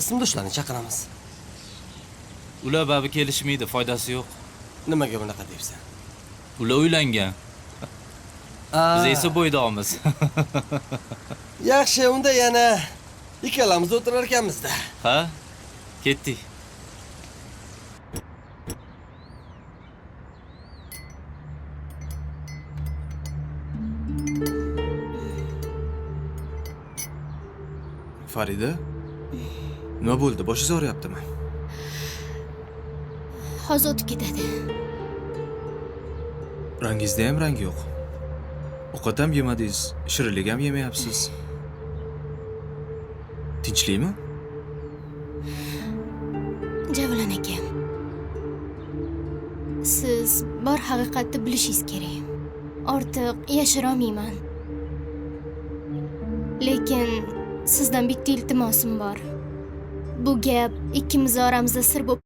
Sinfdoshlarni chaqiramiz. Ular babi kelishmaydi, foydasi yo'q. Nimaga bunaqa deyapsan? Ular uylangan. Biz esa bo'ydoqmiz. Yaxshi, unda yana ikkalamiz o'tirar ekanmiz-da. Ha? Ketdik. Farida, nima bo'ldi? Boshingiz og'riyaptimi? Hozir o'tib ketadi. Rangingizda ham rang yo'q. Ovqat ham yemadingiz, shirinlik ham yemayapsiz. Tinchlikmi? Javlon aka, siz bor haqiqatni bilishingiz kerak. Ortiq yashirolmayman. Lekin sizdan bitta iltimosim bor. Bu gap ikkimiz oramizda sir bo'lib